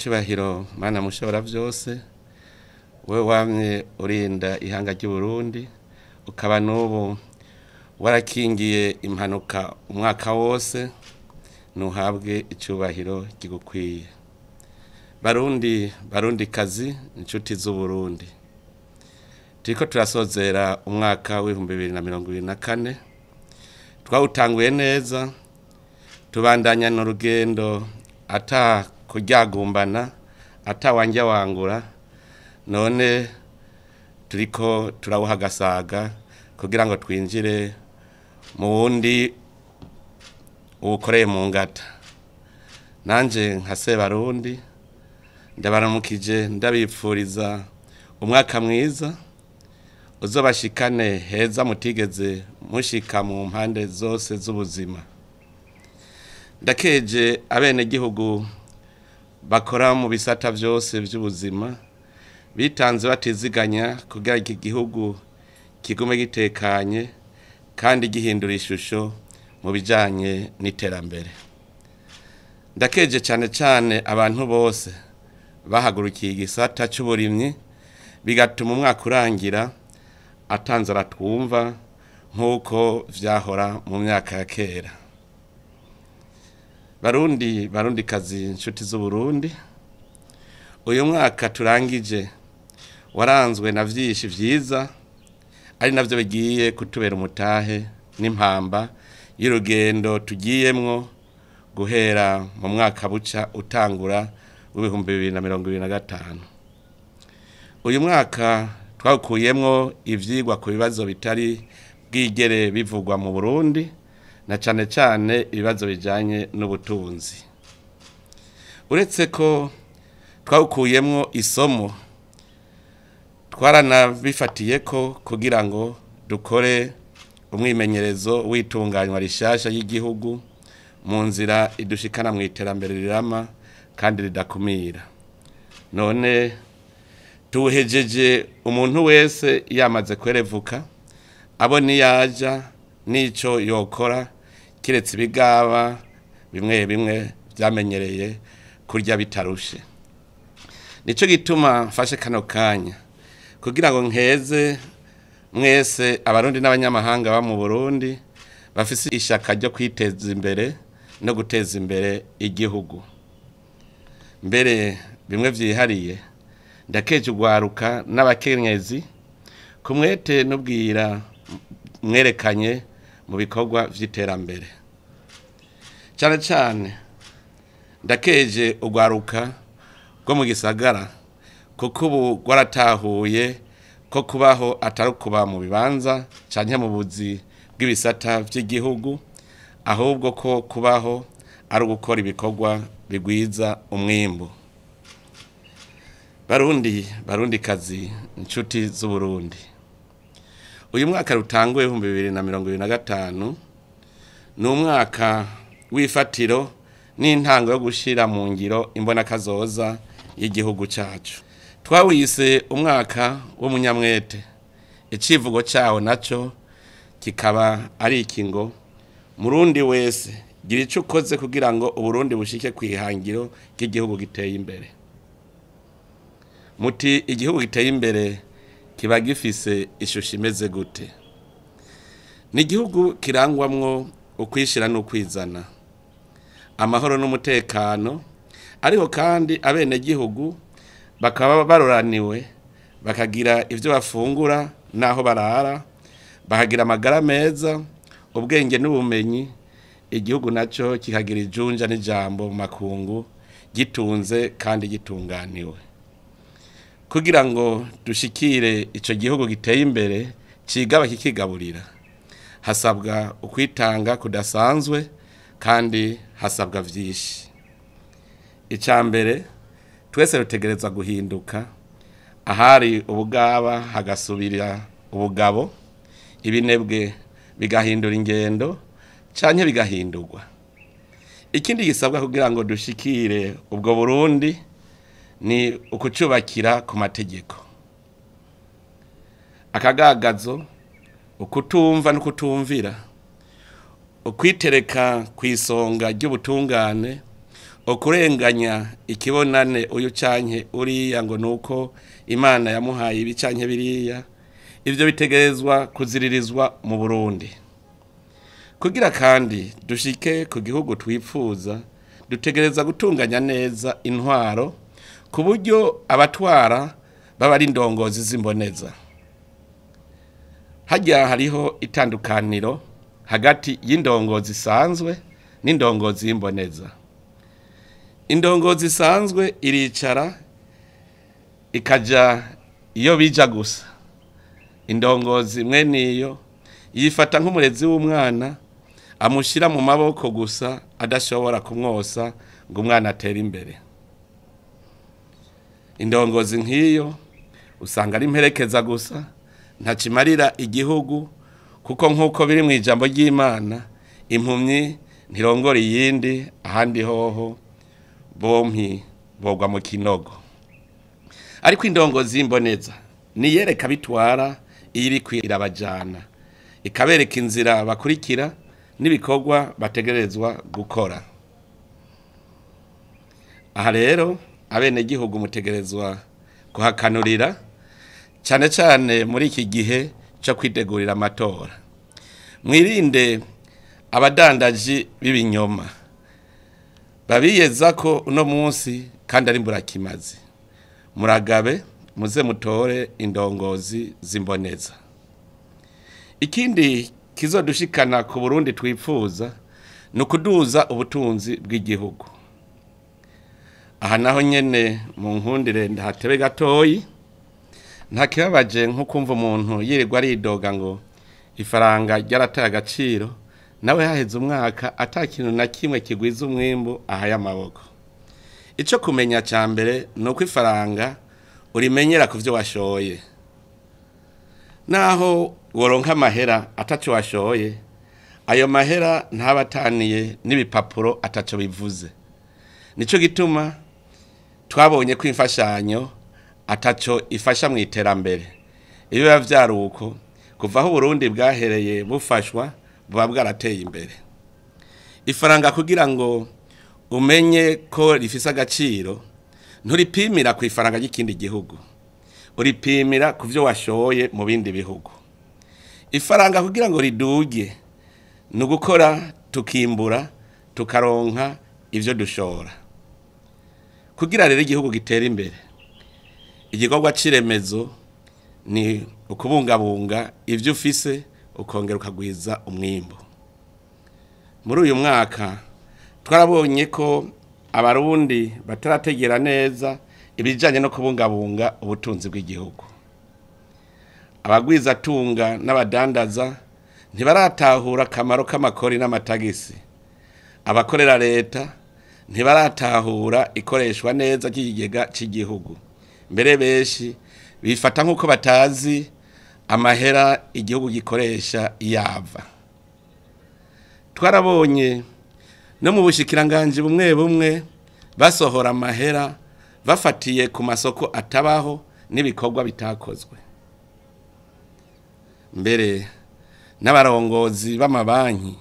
Nyiricubahiro Mana mushobora vyose, wewe wamye urinda ihanga ry'Uburundi, ukaba n'ubu warakingiye impanuka umwaka wose, ntuhabwe icubahiro kigukwiye. Barundi, Barundikazi, inshuti z'Uburundi, turiko turasozera umwaka w'2024. Twawutanguye neza, tubandanya n'urugendo ata kuryagumbana, ata wanja wangura. None turiko turawuhagasaga kugira ngo twinjire mu wundi uwukoreye mu ngata. Nanje nka Sebarundi ndabaramukije, ndabipfuriza umwaka mwiza uzobashikane heza mutigeze mushika mu mpande zose z'ubuzima. Ndakeje abenegihugu bakora mu bisata vyose vy'ubuzima, bitanze batiziganya kugira iki gihugu kigume gitekanye kandi gihindura ishusho mu bijanye n'iterambere. Ndakeje cane cane abantu bose bahagurukiye igisata c'uburimyi, bigatuma umwaka urangira atanzara twumva nk'uko vyahora mu myaka ya kera. Barundi, Barundikazi, inshuti z'Uburundi, uyu mwaka turangije waranzwe na vyinshi vyiza, ari navyo bigiye kutubera umutahe n'impamba y'urugendo tugiyemwo guhera mu mwaka buca utangura w'2025. Uyu mwaka twawukuyemwo ivyigwa ku bibazo bitari bwigere bivugwa mu Burundi, na cane cane ibibazo bijanye n'ubutunzi. Uretse ko twawukuyemwo isomo, twaranabifatiye ko kugira ngo dukore umwimenyerezo w'itunganywa rishasha y'igihugu mu nzira idushikana mu iterambere rirama kandi ridakumira. None tuwuhejeje umuntu wese yamaze kwerevuka, abo niyaja n'ico yokora kiretse ibigaba bimwe bimwe vyamenyereye kurya bitarushe. Nico gituma mfashe kano kanya kugira ngo nkeze mwese Abarundi n'abanyamahanga ba mu Burundi bafise ishaka ryo kwiteza imbere no guteza imbere igihugu. Mbere bimwe vyihariye, ndakeje ugwaruka n'abakenyezi kumwete n'ubwira mwerekanye mu bikorwa vy'iterambere. Cane cane ndakeje ugwaruka rwo mu gisagara, kuko ubu rwaratahuye ko kubaho atari ukuba mu bibanza canke mu buzi bw'ibisata vy'igihugu, ahubwo ko kubaho ari ugukora ibikorwa bigwiza umwimbu. Barundi, Barundikazi, inshuti z'Uburundi, uyu mwaka rutanguye 2025 ni umwaka w'ifatiro n'intango yo gushira mu ngiro imbonakazoza y'igihugu cacu. Twawise umwaka w'umunyamwete, icivugo cawo naco kikaba ari iki ngo: Murundi wese gira ico ukoze kugira ngo Uburundi bushike kw'ihangiro ry'igihugu giteye imbere. Muti igihugu giteye imbere kiba gifise ishusho imeze gute? Ni igihugu kirangwamwo ukwishira n'ukwizana, amahoro n'umutekano, ariko kandi abenegihugu bakaba baroraniwe, bakagira ivyo bafungura n'aho barara, bakagira amagara meza, ubwenge n'ubumenyi, igihugu naco kikagira ijunja n'ijambo mu makungu, gitunze kandi gitunganiwe. Kugira ngo dushikire ico gihugu giteye imbere cigaba kikigaburira, hasabwa ukwitanga kudasanzwe kandi hasabwa vyinshi. Ica mbere, twese rutegerezwa guhinduka, ahari ubugaba hagasubira ubugabo, ibinebwe bigahindura ingendo canke bigahindurwa. Ikindi gisabwa kugira ngo dushikire ubwo Burundi ni ukucubakira ku mategeko. Akagagazo, ukutumva n'ukutumvira, ukwitereka kw'isonga ry'ubutungane, Okurenganya ikibonane uyu canke uriya ngo nuko Imana yamuhaye ibi canke biriya, ivyo bitegerezwa kuziririzwa mu Burundi. Kugira kandi dushike ku gihugu twipfuza, dutegereza gutunganya neza intwaro ku buryo abatwara baba ari indongozi z'imboneza. Harya hariho itandukaniro hagati y'indongozi isanzwe n'indongozi y'imboneza. Indongozi isanzwe iricara ikaja iyo bija gusa. Indongozi mwene iyo yifata nk'umurezi w'umwana amushyira mu maboko gusa, adashobora kumwosa ngo umwana atere imbere. Indongozi nk'iyo usanga ari imperekeza gusa, ntakimarira igihugu, kuko nk'uko biri mu ijambo ry'Imana, impumyi ntirongora iyindi, ahandi hoho bompi bogwa mu kinogo. Ariko indongozi y'imboneza niyereka bitwara iyo iriko irabajana, ikabereka inzira bakurikira n'ibikorwa bategerezwa gukora. Aha rero abenegihugu mutegerezwa kuhakanurira cyane cyane muri iki gihe cyo kwitegurira amatora. Mwirinde abadandaji b'ibinyoma babiyeza ko uno munsi kandi ari mburakimazi. Muragabe muze mutore indongozi z'imboneza. Ikindi kizodushikana ku Burundi twipfuza ni ukuduza ubutunzi bw'igihugu. Aha naho nyene mu nkundire ndahatebe gatoyi. Nta kibabaje nko kumva umuntu yirirwa aridoga ngo ifaranga ryarataye agaciro, nawe haheze umwaka ata kintu na kimwe kigwiza umwimbu ahaye amaboko. Ico kumenya ca mbere ni uko ifaranga urimenyera ku vyo washoye. Naho woronka amahera ataco washoye, ayo mahera ntabataniye n'ibipapuro ataco bivuze. Nico gituma twabonye ko imfashanyo ataco ifasha mu iterambere. Iyo biba vyari uko, kuva aho Burundi bwahereye bufashwa buba bwarateye imbere. Ifaranga kugira ngo umenye ko rifise agaciro, nturipimira ku ifaranga ry'ikindi gihugu, uripimira ku vyo washoye mu bindi bihugu. Ifaranga kugira ngo riduge ni ugukora tukimbura tukaronka ivyo dushora. Kugira rero igihugu gitere imbere, igikorwa c'iremezo ni ukubungabunga ivyo ufise ukongera ukagwiza umwimbu. Muri uyu mwaka twarabonye ko abarundi batarategera neza ibijanye no kubungabunga ubutunzi bw'igihugu. Abagwizatunga n'abadandaza ntibaratahura akamaro k'amakori n'amatagisi. Abakorera leta ntibaratahura ikoreshwa neza ry'ikigega cy'igihugu. Mbere benshi bifata nk'uko batazi amahera igihugu gikoresha iyava. Twarabonye no mu bushikiranganji bumwe bumwe basohora amahera bafatiye ku masoko atabaho n'ibikorwa bitakozwe. Mbere n'abarongozi b'amabanki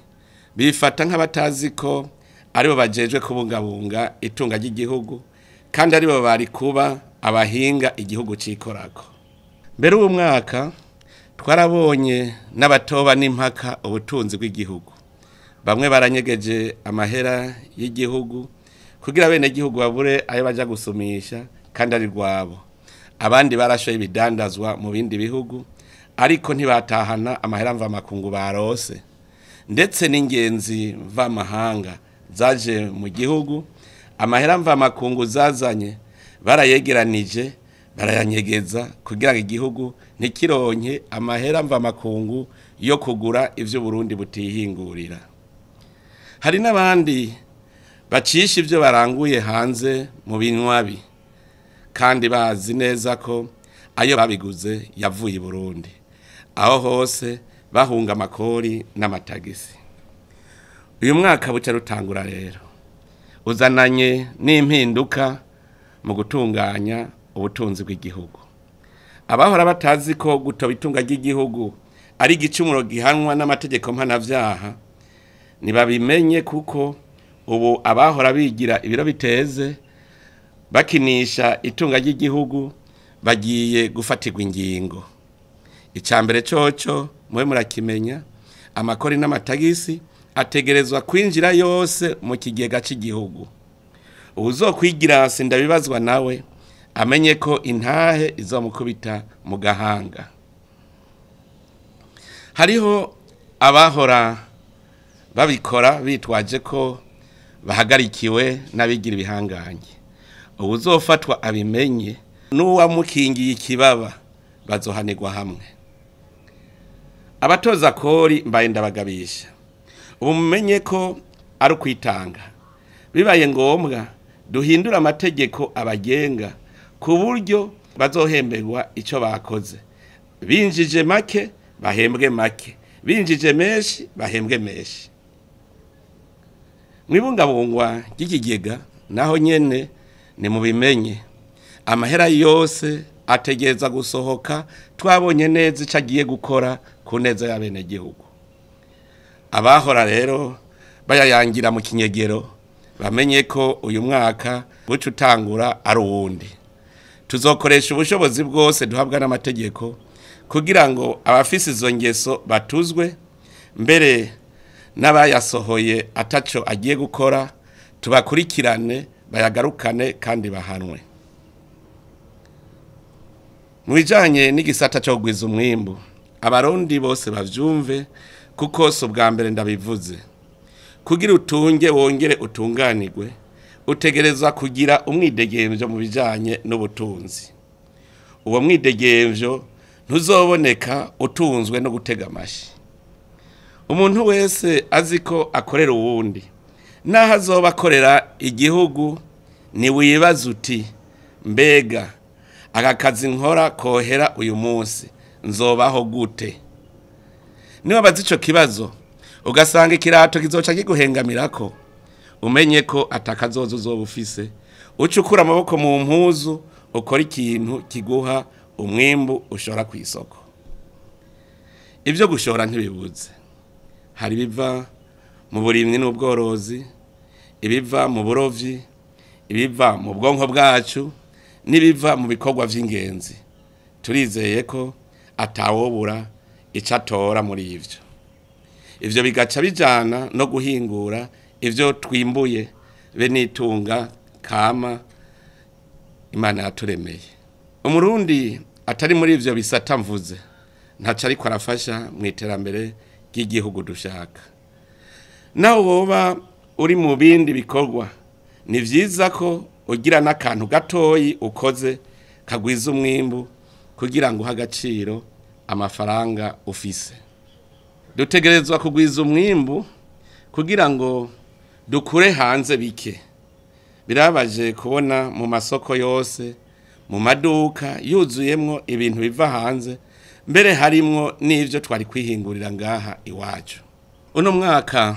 bifata nk'abatazi ko aribo bajejwe kubungabunga itunga ry'igihugu, kandi aribo bari kuba abahinga igihugu cikorako. Mbere uwo mwaka twarabonye n'abatoba n'impaka ubutunzi bw'igihugu. Bamwe baranyegeje amahera y'igihugu kugira bene igihugu babure ayo baja gusumisha kandi ari rwabo. Abandi barashoye ibidandazwa mu bindi bihugu, ariko ntibatahana amahera mva makungu barose. Ndetse n'ingenzi mva mahanga zaje mu gihugu, amahera mva makungu zazanye barayegeranije barayanyegeza kugira ngo igihugu ntikironke amahera mva makungu yo kugura ivyo Burundi butihingurira. Hari n'abandi bacisha ivyo baranguye hanze mu binywabi, kandi bazi neza ko ayo babiguze yavuye i Burundi. Aho hose bahunga amakori n'amatagisi. Uyu mwaka buca rutangura rero uzananye n'impinduka mu gutunganya ubutunzi bw'igihugu. Abahora batazi ko gutoba itunga ry'igihugu ari igicumuro gihanwa n'amategeko mpanavyaha ntibabimenye, kuko Ubu abahora bigira ibiro biteze bakinisha itunga ry'igihugu bagiye gufatirwa ingingo. Icambere coco mwe murakimenya, amakori n'amatagisi ategerezwa kwinjira yose mu kigega cy'igihugu. Uwuzokwigira sindabibazwa nawe amenye ko intahe izomukubita mu gahanga. Hariho abahora babikora bitwaje ko bahagarikiwe n'abigira ibihangange. Uwuzofatwa abimenye n'uwamukingiye ikibaba bazohanirwa hamwe. Abatoza kori mbaye ndabagabisha, ubu mumenye ko ari ukwitanga. Bibaye ngombwa duhindura amategeko abagenga ku buryo bazohemberwa icyo bakoze. Binjije make bahembwe make, binjije menshi bahembwe menshi. Mwibungabungwa ry'ikigega naho nyene ni mubimenye, amahera yose ategereza gusohoka twabonye neza ico agiye gukora ku neza y'abenegihugu. Abahora rero bayayangira mu kinyegero bamenye ko uyu mwaka buca utangura ari uwundi. Tuzokoresha ubushobozi bwose duhabwa n'amategeko kugira ngo abafise izo ngeso batuzwe, mbere n'abayasohoye ataco agiye gukora tubakurikirane bayagarukane kandi bahanwe. Mu bijanye n'igisata cyo kugwiza umwimbu, abarundi bose bavyumve kuko si ubwa mbere ndabivuze. Kugira utunge wongere utunganirwe, utegerezwa kugira umwidegemvyo mu bijanye n'ubutunzi. Uwo mwidegemvyo ntuzoboneka utunzwe no gutega amashi. Umuntu wese azi ko akorera uwundi, naho azoba akorera igihugu, ntiwibaze uti mbega aka kazi nkora kohera uyu munsi nzobaho gute? Niba bazi ico kibazo ugasanga ikirato kizoca kiguhengamirako, umenye ko atakazoza uzoba ufise. Uca ukura amaboko mu mpuzu ukora ikintu kiguha umwimbu ushora ku isoko. Ibyo gushora ntibibuze. Hari ibiva mu burimyi n'ubworozi, ibiva mu burovyi, ibiva mu bwonko bwacu, n'ibiva mu bikorwa vy'ingenzi. Turizeye ko atawobura ico atora muri ivyo. Ivyo bigaca bijana no guhingura ivyo twimbuye be n'itunga kama Imana yaturemeye. Umurundi atari muri ivyo bisata mvuze ntaco ariko arafasha mu iterambere ry'igihugu dushaka. Naho woba uri mu bindi bikorwa, ni vyiza ko ugira n'akantu gatoyi ukoze kagwiza umwimbu kugira ngo uhe agaciro amafaranga ufise. Dutegerezwa kugwiza umwimbu kugira ngo dukure hanze bike. Birabaje kubona mu masoko yose, mu maduka yuzuyemwo ibintu biva hanze, mbere harimwo n'ivyo twari kwihingurira ngaha iwacu. Uno mwaka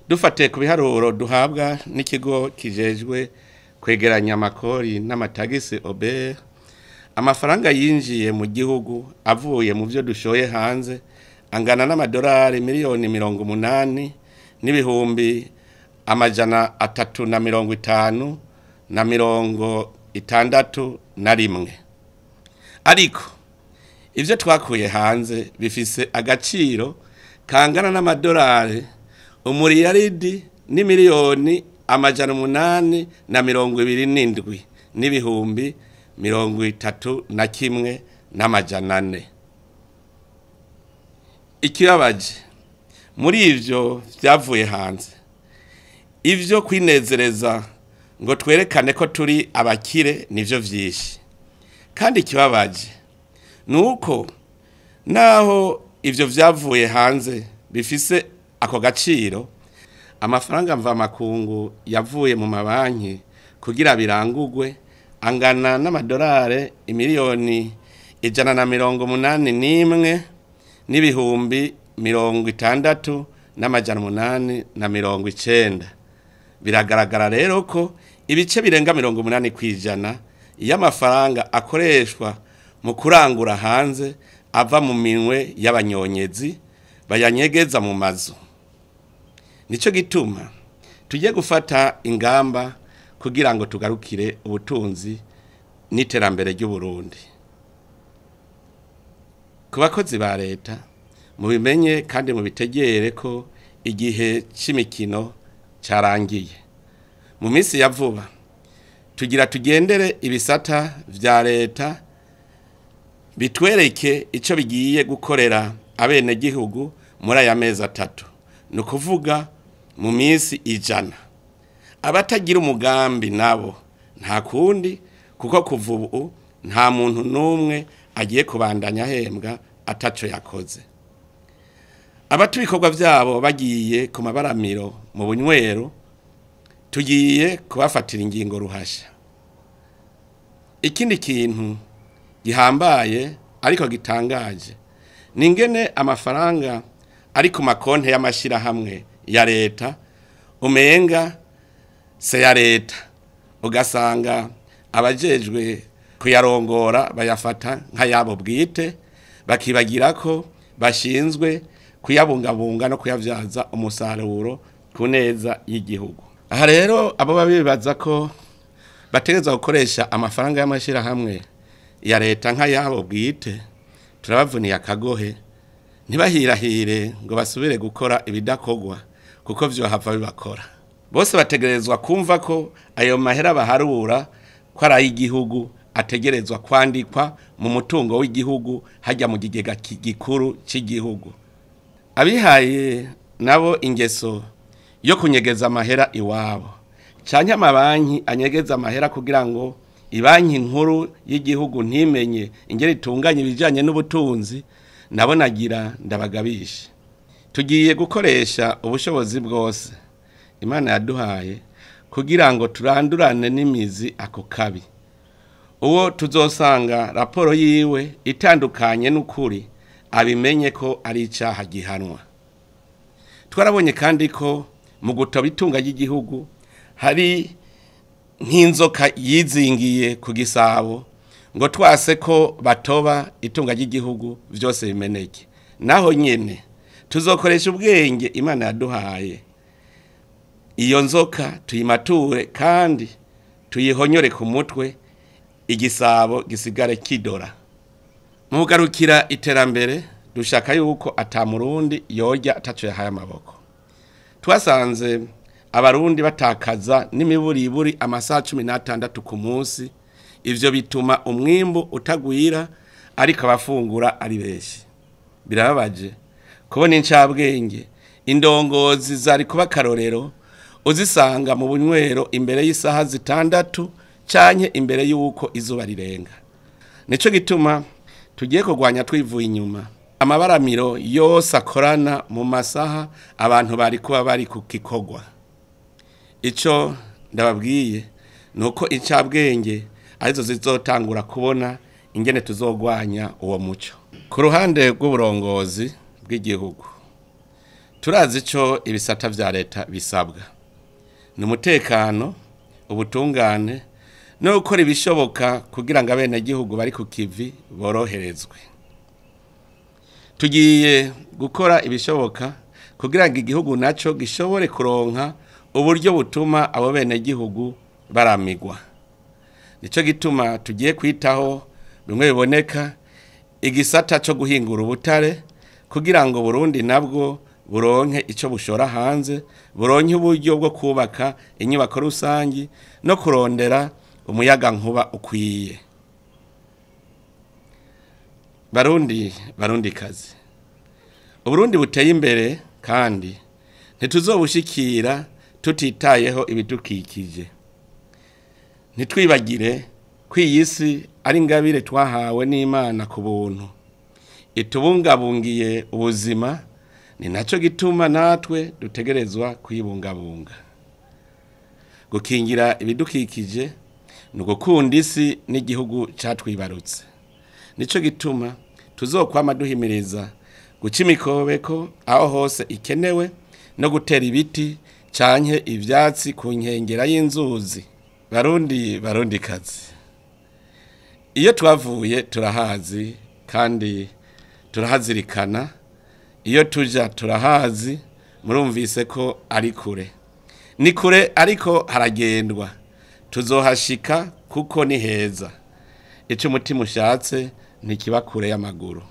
dufatiye ku biharuro duhabwa n'ikigo kijejwe kwegeranya amakori n'amatagisi OBR, amafaranga yinjiye mu gihugu avuye mu byo dushoye hanze angana n'amadolari 80,350,000 351. Ariko ivyo twakuye hanze bifise agaciro kangana n'amadolari 1,827,031 400. Ikibabaje muri ivyo vyavuye hanze, ivyo kwinezereza ngo twerekane ko turi abakire nivyo vyinshi. Kandi ikibabaje nuko naho ivyo vyavuye hanze bifise ako gaciro, amafaranga mvamakungu yavuye mu mabanki kugira birangugwe angana n'amadolari 181,608 890. Biragaragara rero ko ibice birenga 80% y'amafaranga akoreshwa mu kurangura hanze ava mu minwe y'abanyonyezi bayanyegeza mu mazu. Nico gituma Tujye gufata ingamba kugira ngo tugarukire ubutunzi n'iterambere ry'Uburundi. Ku bakozi ba leta, mubimenye kandi mubitegere ko igihe c'imikino carangiye. Mu minsi ya vuba tugira tugendere ibisata vya leta bitwereke ico bigiye gukorera abenegihugu muri aya mezi 3, ni ukuvuga mu minsi 100. Abatagira umugambi nabo nta kundi, kuko kuva ubu nta muntu n'umwe agiye kubandanya ahembwa ataco yakoze. Abata ibikorwa vyabo bagiye ku mabaramiro mu bunywero, tugiye kubafatira ingingo ruhasha. Ikindi kintu gihambaye ariko gitangaje ni ingene amafaranga ari ku makonte y'amashirahamwe ya leta umenga se ya leta, ugasanga abajejwe kuyarongora bayafata nk'ayabo bwite, bakibagira ko bashinzwe kuyabungabunga no kuyavyaza umusaruro ku neza y'igihugu. Aha rero abo babibaza ko bategerezwa gukoresha amafaranga y'amashirahamwe ya leta nk'ayabo bwite, turabavuniye akagohe, ntibahirahire ngo basubire gukora ibidakogwa kuko vyohava bibakora. Bose bategerezwa kumva ko ayo mahera baharura ko ari ay'igihugu, ategerezwa kwandikwa mu mutungo w'igihugu hajya mu kigega gikuru c'igihugu. Abihaye nabo ingeso yo kunyegeza amahera iwabo, canke amabanki anyegeza amahera kugira ngo ibanki nkuru y'igihugu ntimenye ingeri itunganye ibijanye n'ubutunzi, nabo nagira ndabagabisha. Tugiye gukoresha ubushobozi bwose Imana yaduhaye kugira ngo turandurane n'imizi ako kabi. Uwo tuzosanga raporo yiwe itandukanye n'ukuri, abimenye ko ari icaha gihanwa. Twarabonye kandi ko mu gutoba itunga ry'igihugu hari nk'inzoka yizingiye ku gisabo, ngo twase ko batoba itunga ry'igihugu vyose bimeneke. Naho nyene tuzokoresha ubwenge Imana yaduhaye, iyo nzoka tuyimature kandi tuyihonyore ku mutwe, igisabo gisigare kidora. Mu kugarukira iterambere dushaka yuko ata murundi yorya ataco yahaye amaboko. Twasanze abarundi batakaza n'imiburiburi amasaha 16 ku munsi. Ivyo bituma umwimbu utagwira ariko abafungura ari benshi. Birababaje kubona incabwenge indongozi zari kuba karorero uzisanga mu bunywero imbere y'isaha 6 canke imbere y'uko izuba rirenga. Nico gituma tugiye kurwanya twivuye inyuma amabaramiro yose akorana mu masaha abantu bari kuba bari kukikogwa. Ico ndababwiye nuko incabwenge arizo zizotangura kubona ingene tuzogwanya uwo muco. Ku ruhande rw'uburongozi bw'igihugu, turazi ico ibisata vya leta bisabwa: ni umutekano, ubutungane no gukora ibishoboka kugira ngo abenegihugu bari ku kivi boroherezwe. Tugiye gukora ibishoboka kugira ngo igihugu naco gishobore kuronka uburyo butuma abo benegihugu baramigwa. Nico gituma tugiye kwitaho bimwe biboneka igisata co guhingura ubutare kugira ngo Burundi nabwo buronke ico bushora hanze, buronke uburyo bwo kubaka inyubako rusangi no kurondera umuyaga nkuba ukwiye. Barundi, Barundi kazi, Uburundi buteye imbere kandi ntituzobushikira tutitayeho ibidukikije. Ntitwibagire ko iyi si ari ingabire twahawe n'Imana ku buntu, itubungabungiye ubuzima. Ni naco gituma natwe dutegerezwa kuyibungabunga. Gukingira ibidukikije ni ugukunda isi n'igihugu catwibarutse. Nico gituma tuzokwama duhimiriza guca imikobeko aho hose ikenewe no gutera ibiti canke ivyatsi ku nkengera y'inzuzi. Barundi, Barundi kazi, iyo twavuye turahazi kandi turahazirikana, iyo tuja turahazi, murumvise ko ari kure. Ni kure ariko haragendwa, tuzohashika kuko ni heza. Ico umutima ushatse ntikiba kure y'amaguru.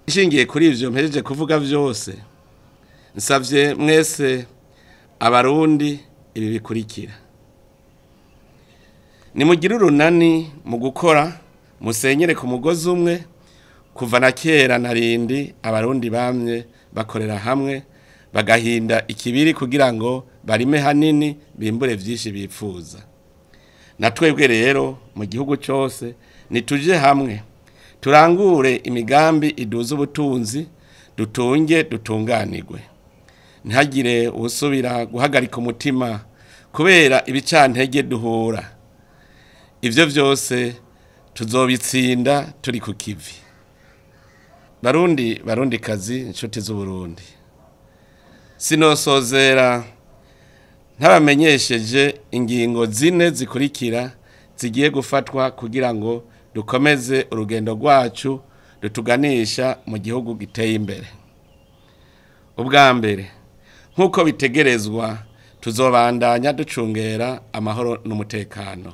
Ishingiye kuri ivyo mpejeje kuvuga vyose, nsavye mwese abarundi ibi bikurikira: nimugire urunani mu gukora, musenyere ku mugozi umwe. Kuva na kera narindi abarundi bamye bakorera hamwe, bagahinda ikibiri kugira ngo barime hanini bimbure vyinshi bipfuza. Na twebwe rero mu gihugu cose nituje hamwe turangure imigambi iduza ubutunzi, dutunge dutunganirwe. Ntihagire uwusubira guhagarika umutima kubera ibicantege duhura. Ivyo vyose tuzobitsinda turi ku kivi. Barundi, barundi kazi, inshuti z'Uburundi, sinosozera ntabamenyesheje ingingo zine zikurikira zigiye gufatwa kugira ngo dukomeze urugendo rwacu rutuganisha mu gihugu giteye imbere. Ubwa mbere, nk'uko bitegerezwa, tuzobandanya ducungera amahoro n'umutekano.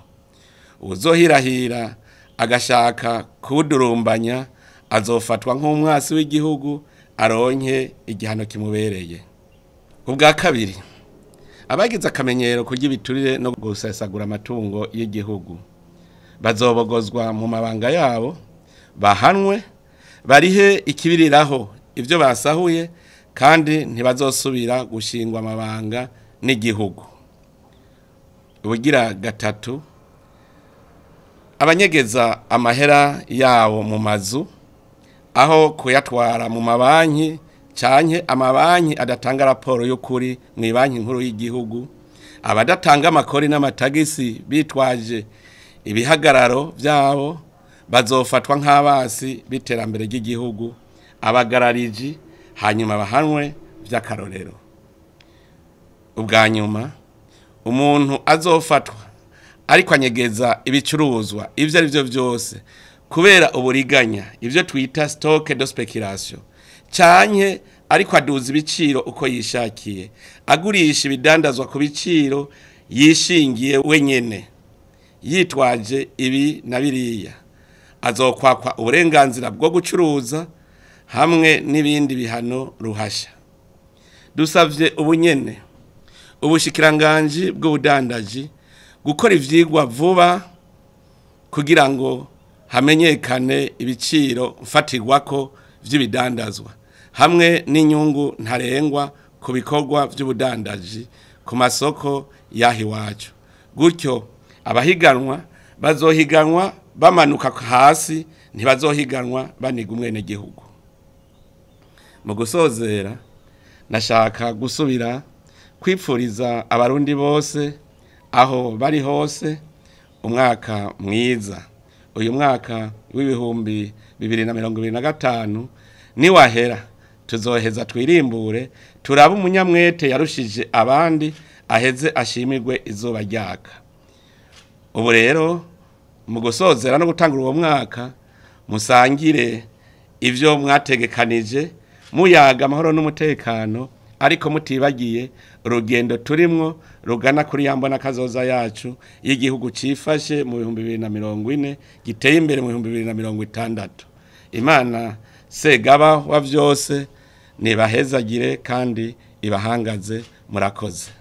Uwuzohirahira agashaka kuwudurumbanya azofatwa nk'umwasi w'igihugu, aronke igihano kimubereye. Ubwa kabiri, abagize akamenyero kurya ibiturire no gusesagura amatungo y'igihugu bazobogozwa mu mabanga yabo, bahanwe, barihe ikibiriraho ivyo basahuye, kandi ntibazosubira gushingwa amabanga n'igihugu. Ubugira gatatu, abanyegeza amahera yabo mu mazu aho kuyatwara mu mabanki canke amabanki adatanga raporo y'ukuri mu banki nkuru y'igihugu, abadatanga amakori n'amatagisi bitwaje ibihagararo vyabo bazofatwa nk'abasi b'iterambere ry'igihugu, abagarariji, hanyuma bahanwe vy'akarorero. Ubwa nyuma, umuntu azofatwa ariko anyegeza ibicuruzwa ivyo ari vyo vyose kubera uburiganya, ivyo twita stock de speculation, canke ariko aduza ibiciro uko yishakiye, agurisha ibidandazwa ku biciro yishingiye wenyene yitwaje ibi na biriya, azokwakwa uburenganzira bwo gucuruza hamwe n'ibindi bihano ruhasha. Dusavye ubunyene ubushikiranganji bw'ubudandaji gukora ivyigwa vuba kugira ngo hamenyekane ibiciro mfatirwako vy'ibidandazwa hamwe n'inyungu ntarengwa ku bikorwa vy'ubudandaji ku masoko y'aha iwacu. Gutyo abahiganwa bazohiganwa bamanuka hasi, ntibazohiganwa baniga umwenegihugu. Mu gusozera, nashaka gusubira kwipfuriza abarundi bose aho bari hose umwaka mwiza. Uyu mwaka w'2025 niwahera tuzoheza twirimbure, turabe umunyamwete yarushije abandi, aheze ashimirwe izuba ryaka. Ubu rero mu gusozera no gutangura uwo mwaka, musangire ivyo mwategekanije, muyaga amahoro n'umutekano, ariko mutibagiye urugendo turimwo rugana kuri ya mbona kazoza yacu y'igihugu cifashe mu 2040 giteye imbere mu 2060. Imana segaba wa vyose nibahezagire kandi ibahangaze. Murakoze.